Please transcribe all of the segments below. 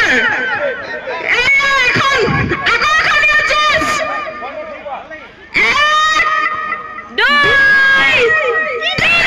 এখন আকৰ্ষণীয় যুঁজ। এক, দুই, তিনি।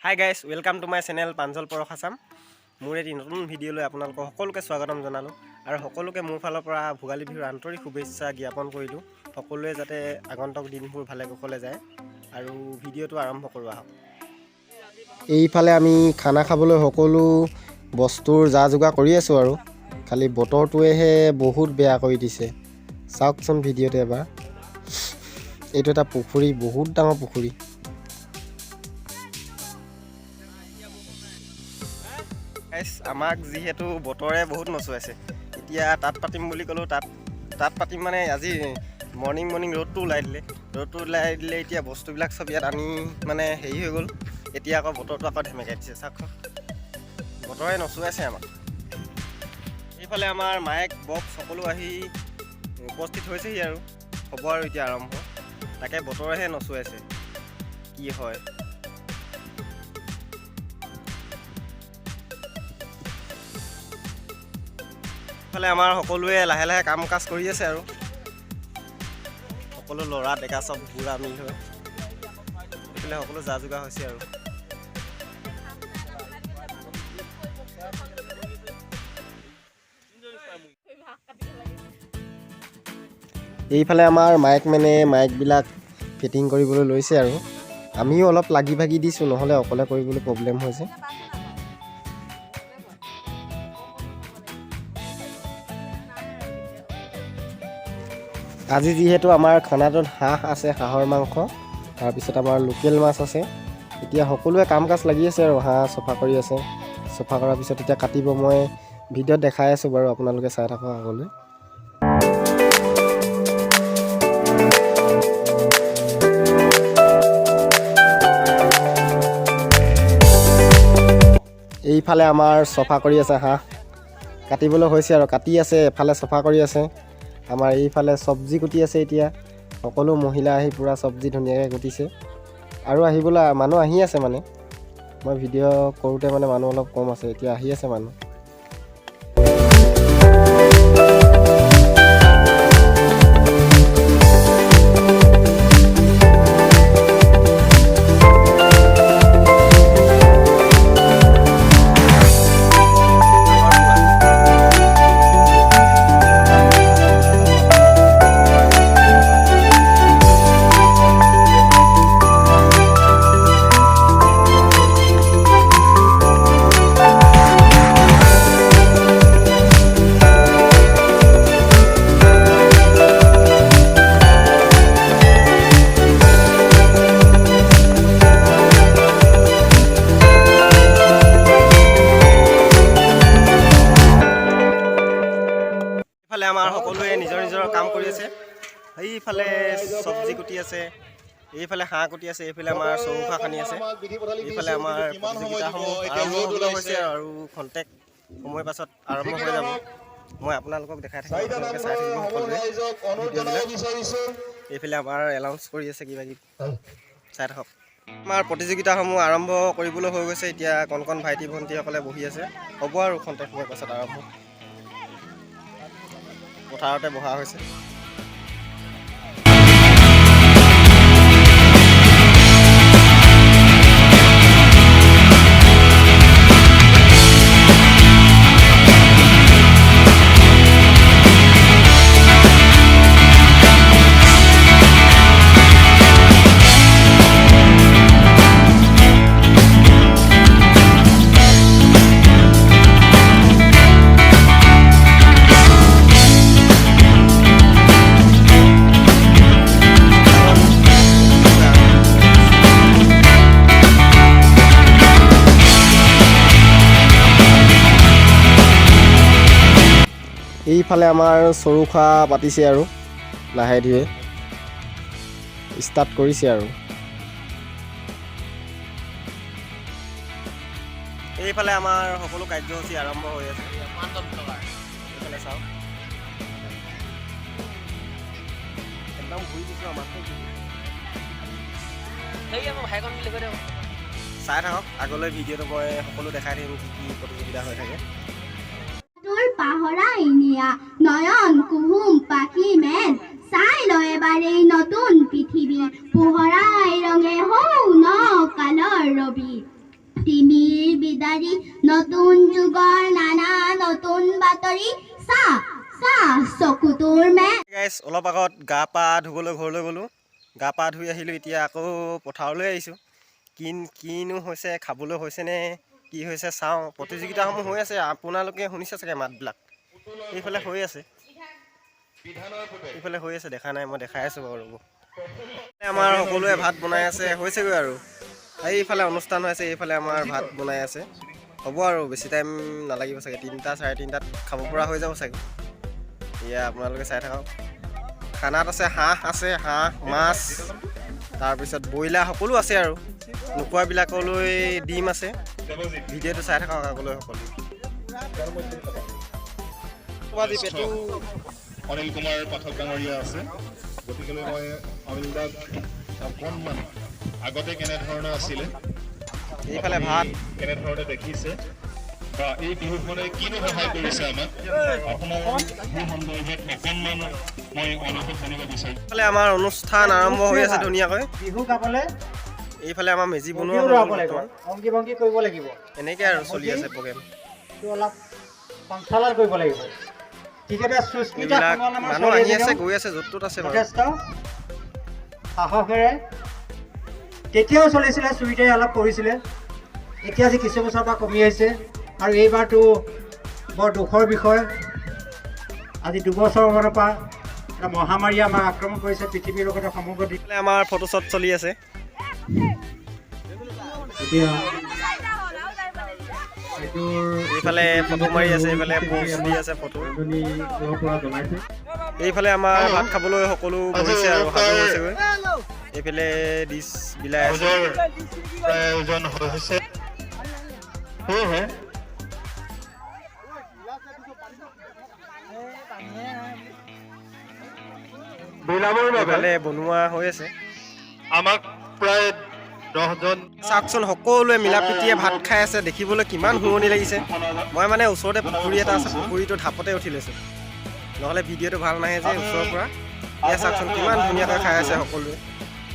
Hi guys, welcome to my channel Pranjal Paras Assam. মোৰ এটি নতুন ভিডিঅ'লৈ আপোনালোকক সকলোকে স্বাগতম জনালোঁ আৰু সকলোকে মোৰ ফালৰ পৰা ভোগালী বিহুৰ আন্তৰিক শুভেচ্ছা জ্ঞাপন কৰিলোঁ। সকলোৱে যাতে আগন্তুক দিনবোৰ ভালে কুশলে যায় আৰু ভিডিঅ'টো আৰম্ভ কৰোঁ আহক। এইফালে আমি খানা খাবলৈ সকলো বস্তুৰ যা যোগাৰ কৰি আছোঁ আৰু খালি বতৰটোৱেহে বহুত বেয়া কৰি দিছে। চাওকচোন ভিডিঅ'টো এবাৰ। এইটো এটা পুখুৰী, বহুত ডাঙৰ পুখুৰী। গাইছ, আমাক যিহেতু বতৰে বহুত নচুৱাইছে, এতিয়া তাত পাতিম বুলি ক'লোঁ। তাত তাত পাতিম মানে আজি মৰ্ণিং মৰ্ণিং ৰ'দটো ওলাই দিলে, ৰ'দটো ওলাই দিলে। এতিয়া বস্তুবিলাক চব ইয়াত আনি মানে হেৰি হৈ গ'ল। এতিয়া আকৌ বতৰটো আকৌ ধেমেকাই দিছে। চাওকচোন, বতৰে নচুৱাইছে আমাক। এইফালে আমাৰ মাইক বক্স সকলো আহি উপস্থিত হৈছেহি আৰু হ'ব আৰু এতিয়া আৰম্ভ। তাকে বতৰেহে নচুৱাইছে, কি হয়। ইফালে আমাৰ সকলোৱে লাহে লাহে কাম কাজ কৰি আছে আৰু সকলো ল'ৰা ডেকা চব বুঢ়া মিল হৈ এইফালে সকলো যা যোগাৰ হৈছে। আৰু এইফালে আমাৰ মাইক মেনে মাইকবিলাক ফিটিং কৰিবলৈ লৈছে আৰু আমিও অলপ লাগি ভাগি দিছোঁ, নহ'লে অকলে কৰিবলৈ প্ৰব্লেম হৈছে। আজি যিহেতু আমাৰ খানাটোত হাঁহ আছে, হাঁহৰ মাংস, তাৰপিছত আমাৰ লোকেল মাছ আছে। এতিয়া সকলোৱে কাম কাজ লাগি আছে আৰু হাঁহ চফা কৰি আছে। চফা কৰাৰ পিছত এতিয়া কাটিব। মই ভিডিঅ'ত দেখাই আছোঁ বাৰু, আপোনালোকে চাই থাকক আগলৈ। এইফালে আমাৰ চফা কৰি আছে, হাঁহ কাটিবলৈ হৈছে আৰু কাটি আছে। এফালে চফা কৰি আছে, আমাৰ এইফালে চব্জি কুটি আছে। এতিয়া সকলো মহিলা আহি পূৰা চব্জি ধুনীয়াকৈ কুটিছে আৰু আহিবলৈ মানুহ আহি আছে। মানে মই ভিডিঅ' কৰোঁতে মানে মানুহ অলপ কম আছে, এতিয়া আহি আছে মানুহ। এইফালে আমাৰ সকলোৱে নিজৰ নিজৰ কাম কৰি আছে। সেইফালে চব্জি কুটি আছে, এইফালে হাঁহ কুটি আছে, এইফালে আমাৰ চৌখা খান্দি আছে। এইফালে আমাৰ প্ৰতিযোগিতাসমূহ আৰম্ভ হ'বলৈ হৈছে আৰু খন্তেক সময় পাছত আৰম্ভ হৈ যাব। মই আপোনালোকক দেখাই থাকিম, আপোনালোকে চাই থাকিব সকলোৱে ভিডিঅ'বিলাক। এইফালে আমাৰ এনাউন্স কৰি আছে কিবা কিবি, চাই থাকক। আমাৰ প্ৰতিযোগিতাসমূহ আৰম্ভ কৰিবলৈ হৈ গৈছে। এতিয়া কণ কণ ভাইটি ভণ্টিসকলে বহি আছে। হ'ব আৰু খন্তেক সময় পাছত আৰম্ভ। পথাৰতে বহা হৈছে। এইফালে আমাৰ চৰুখা পাতিছে আৰু লাহে ধীৰে। ষ্টাৰ্ট কৰিছে আৰু। এইফালে আমাৰ সকলো কাৰ্যসূচী আৰম্ভ হৈ আছে। এইফালে চাওক, একদম ঘূৰি দিছোঁ আমাক। চাই থাকক আগলৈ ভিডিঅ'টো, মই সকলো দেখাই থাকিম কি কি প্ৰতিযোগিতা হৈ থাকে। তোৰ পাহৰাই নিয়া নয়ন কুহুম পাখি মেল চাই ল এবাৰ এই নতুন পৃথিৱী, পোহৰাই ৰঙে হৌ ন কালৰ ৰবি। তিমিৰ বিদাৰি নতুন যুগৰ নানা নতুন বাতৰি, চা চা চকু তোৰ মে গাইছ, অলপ আগত গা পা ধুবলৈ ঘৰলৈ গ'লোঁ। গা পা ধুই আহিলোঁ, এতিয়া আকৌ পথাৰলৈ আহিছোঁ। কি কিনো হৈছে, খাবলৈ হৈছেনে কি হৈছে চাওঁ। প্ৰতিযোগিতাসমূহ হৈ আছে, আপোনালোকে শুনিছে চাগে মাতবিলাক। এইফালে হৈ আছে, এইফালে হৈ আছে, দেখা নাই, মই দেখাই আছোঁ বাৰু, ৰ'ব। আমাৰ সকলোৱে ভাত বনাই আছে, হৈছেগৈ আৰু। এইফালে অনুষ্ঠান হৈ আছে, এইফালে আমাৰ ভাত বনাই আছে। হ'ব আৰু, বেছি টাইম নালাগিব চাগে, 3টা 3:30ত খাব পৰা হৈ যাব চাগে। এয়া আপোনালোকে চাই থাকক। খানাত আছে হাঁহ আছে, হাঁহ, মাছ, তাৰপিছত ব্ৰইলাৰ, সকলো আছে আৰু নোখোৱাবিলাকলৈ ডিম আছে। ভিডিঅ'টো চাই থাকক আগলৈ সকলো। আজি পেটু অনিল কুমাৰ পাঠক ডাঙৰীয়া আছে, গতিকেলৈ মই অনিল দাক অকণমান আগতে কেনেধৰণৰ আছিলে, এইফালে ভাত কেনেধৰণে দেখিছে বা এই বিহুখনে কিনো সহায় কৰিছে আমাক, আপোনাৰ সেই সন্দৰ্ভত অকণমান মই অনুৰোধ জানিব বিচাৰিম। এইফালে আমাৰ অনুষ্ঠান আৰম্ভ হৈ আছে ধুনীয়াকৈ। বিহু গাবলৈ এইফালে আমাৰ মেজি বনোৱা ভংগীও হৈ ৰোৱাব গ'ল লাগিব। বৰ্তমান। অংগী ভংগী কৰিব লাগিব। এনেকৈ আৰু চলি আছে প্ৰগ্ৰেম। এইটো অলপ সঞ্চালন কৰিব লাগিব। ঠিক আছে, সুস্মিতা এইবিলাক সোণোৱাল নামৰ মানুহ ছোৱালী আহি আছে, এজনীও গৈ আছে, য'ত ত'ত আছে বাৰু। যথেষ্ট সাহসেৰে তেতিয়াও চলিছিলে, চুইটাই অলপ কৰিছিলে। এতিয়া আজি কিছু বছৰৰ পৰা কমি আহিছে আৰু এইবাৰতো বৰ দুখৰ বিষয়, আজি 2 বছৰমানৰ পৰা এটা মহামাৰীয়ে আমাক আক্ৰমণ কৰিছে, পৃথিৱীৰ লগতে সমগ্ৰ দেশ। এইফালে আমাৰ ফটোশ্বট চলি আছে। এতিয়া এইটোৰ এইফালে ফটো মাৰি আছে, এইফালে প'জ দি আছে ফটো। পৰা জনাইছে। এইফালে আমাৰ ভাত খাবলৈ সকলো বহিছে আৰু সাজু হৈছেগৈ। এইফালে ডিছ বিলাই আছে। ভোজৰ প্ৰায় আয়োজন হৈছে, সেয়েহে বিলাবৰ বাবে এইফালে বনোৱা হৈ আছে। আমাক প্ৰায় 10জন চাওকচোন, সকলোৱে মিলা প্ৰীতিয়ে ভাত খাই আছে, দেখিবলৈ কিমান শুৱনি লাগিছে। মই মানে ওচৰতে পুখুৰী এটা আছে, পুখুৰীটো ঢাপতে উঠি লৈছোঁ, নহ'লে ভিডিঅ'টো ভাল নাহে যে ওচৰৰ পৰা। এয়া চাওকচোন, কিমান ধুনীয়াকৈ খাই আছে সকলোৱে।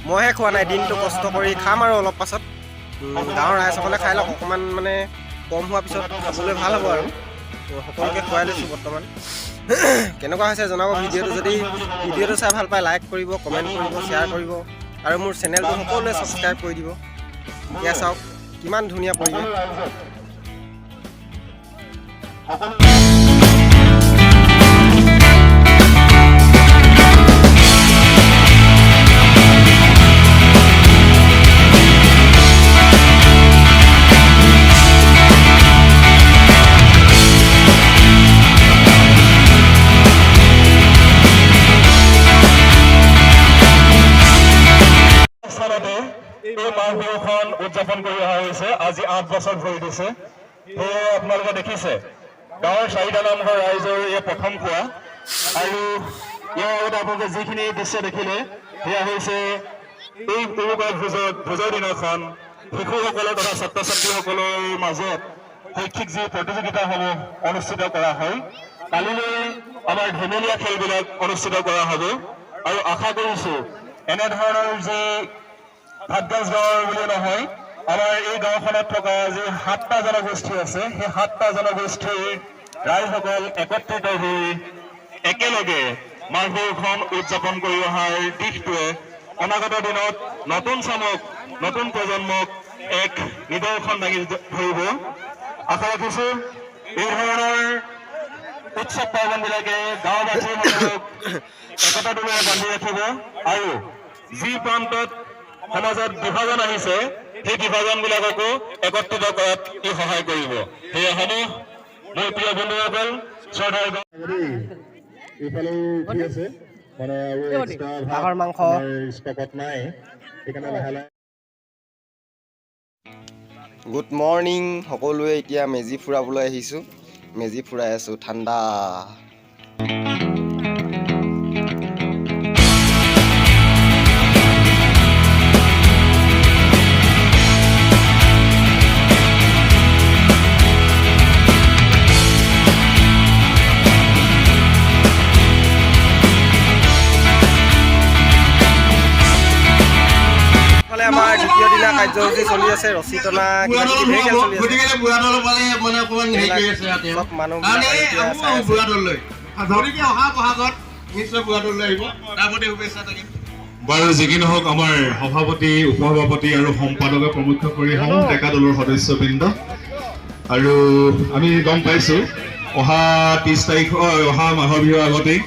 মইহে খোৱা নাই, দিনটো কষ্ট কৰি। খাম আৰু অলপ পাছত। গাঁৱৰ ৰাইজসকলে খাই লওক, অকণমান মানে কম হোৱাৰ পিছত খাবলৈ ভাল হ'ব আৰু। তো সকলোকে খুৱাই লৈছোঁ বৰ্তমান। কেনেকুৱা হৈছে জনাব ভিডিঅ'টো। যদি ভিডিঅ'টো চাই ভাল পায়, লাইক কৰিব, কমেণ্ট কৰিব, শ্বেয়াৰ কৰিব আৰু মোৰ চেনেলটো সকলোৱে ছাবস্ক্ৰাইব কৰি দিব। এয়া চাওক, কিমান ধুনীয়া পৰিৱেশ। সকলো স্থানতে এই মাঘ বিহুখন উদযাপন কৰি অহা হৈছে। আজি 8 বছৰ ভৰি দিছে। সেয়ে আপোনালোকে দেখিছে, গাঁৱৰ চাৰিটা নামঘৰ ৰাইজৰ এই প্ৰথম খোৱা আৰু ইয়াৰ আগতে আপোনালোকে যিখিনি দৃশ্য দেখিলে, সেয়া হৈছে এই উৰুকা ভোজৰ দিনাখন শিশুসকলৰ তথা ছাত্ৰ ছাত্ৰীসকলৰ মাজত শৈক্ষিক যি প্ৰতিযোগিতাসমূহ অনুষ্ঠিত কৰা হয়। কালিলৈ আমাৰ ধেমেলীয়া খেলবিলাক অনুষ্ঠিত কৰা হ'ব আৰু আশা কৰিছো এনেধৰণৰ যি ভাতগাজ গাঁৱৰ বুলি নহয়, আমাৰ এই গাঁওখনত থকা যি সাতটা জনগোষ্ঠী আছে, সেই সাতটা জনগোষ্ঠীৰ ৰাইজসকল একত্ৰিত হৈ একেলগে মাঘ বিহুখন উদযাপন কৰি অহাৰ দিশটোৱে অনাগত দিনত নতুন চামক, নতুন প্ৰজন্মক এক নিদৰ্শন দাঙি ধৰিব। আশা ৰাখিছো, এই ধৰণৰ উৎসৱ পাৰ্বণবিলাকে গাঁওবাসীসকলক একতা ডোলেৰে বান্ধি ৰাখিব আৰু যি প্ৰান্তত সমাজত বিভাজন আহিছে, সেই বিভাজনবিলাককো একত্ৰিত কৰাত ই সহায় কৰিব। সেয়ে সমূহ মোৰ প্ৰিয় বন্ধুসকল, শ্ৰদ্ধাৰ এইফালেও উঠি আছে। মানে আৰু এক্সট্ৰা ভাত হাঁহৰ মাংস। আমাৰ ষ্টকত নাই, সেইকাৰণে লাহে লাহে। গুড মৰ্ণিং সকলোৱে। এতিয়া মেজি ফুৰাবলৈ আহিছোঁ, মেজি ফুৰাই আছোঁ। ঠাণ্ডা। ইফালে আমাৰ দ্বিতীয় দিনা কাৰ্যসূচী চলি আছে, ৰছী টনা, কিবা কিবি ধেৰ খেল চলি আছে। গতিকে বুঢ়া দল পালে মানে অকণমান হেৰি কৰি আছে ইয়াতে। চব মানুহবিলাক কাৰণ এই এতিয়া আহোঁ চাই আহোঁ আছে। বুঢ়া দললৈ। গতিকে অহা বহাগত নিশ্চয় বুঢ়া দললৈ আহিব, তাৰ প্ৰতি শুভেচ্ছা থাকিল। বাৰু, যি কি নহওক, আমাৰ সভাপতি, উপসভাপতি আৰু সম্পাদকে প্ৰমুখ কৰি সমূহ ডেকা দলৰ সদস্যবৃন্দ আৰু আমি গম পাইছোঁ অহা 30 তাৰিখ, অহা মাঘৰ বিহুৰ আগতেই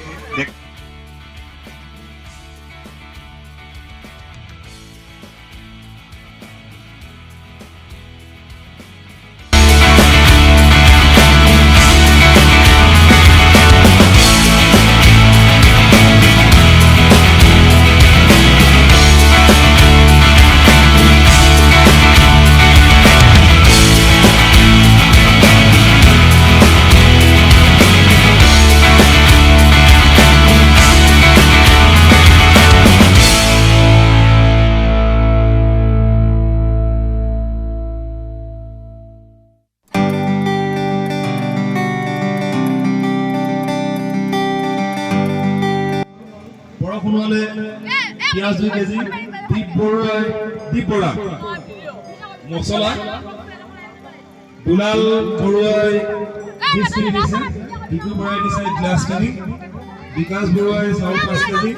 পৰশ সোণোৱালে পিঁয়াজ 2 কেজি, দীপ বৰুৱাই, দীপ বৰা মছলা, দুলাল বৰুৱাই 20 কেজি দিছে, বিকু বৰাই দিছে গ্লাছখিনি, বিকাশ বৰুৱাই চাউল 5 কেজি,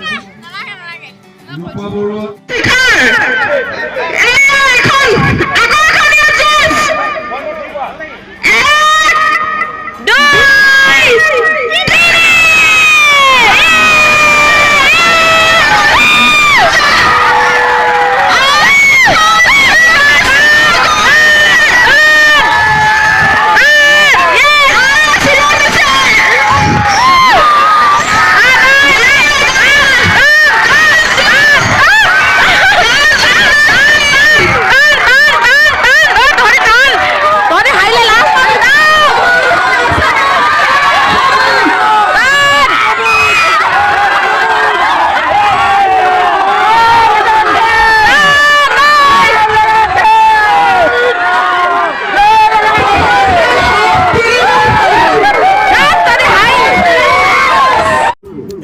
ৰূপা বৰুৱা এখন আকৰ্ষণীয় যুঁজ। এক, দুই, তিনি। তহঁতি হাৰিলে লাজ পাবি।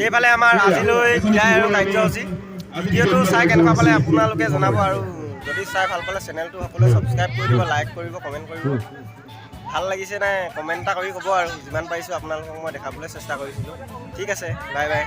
এইফালে আমাৰ আজিলৈ বিদায় আৰু কাৰ্যসূচী। ভিডিঅ'টো চাই কেনেকুৱা পালে আপোনালোকে জনাব আৰু যদি চাই ভাল পালে চেনেলটো সকলোৱে ছাবস্ক্ৰাইব কৰি দিব, লাইক কৰিব, কমেণ্ট কৰিব। ভাল লাগিছে নাই কমেণ্ট এটা কৰি ক'ব আৰু যিমান পাৰিছোঁ আপোনালোকক মই দেখাবলৈ চেষ্টা কৰিছিলোঁ। ঠিক আছে, বাই বাই।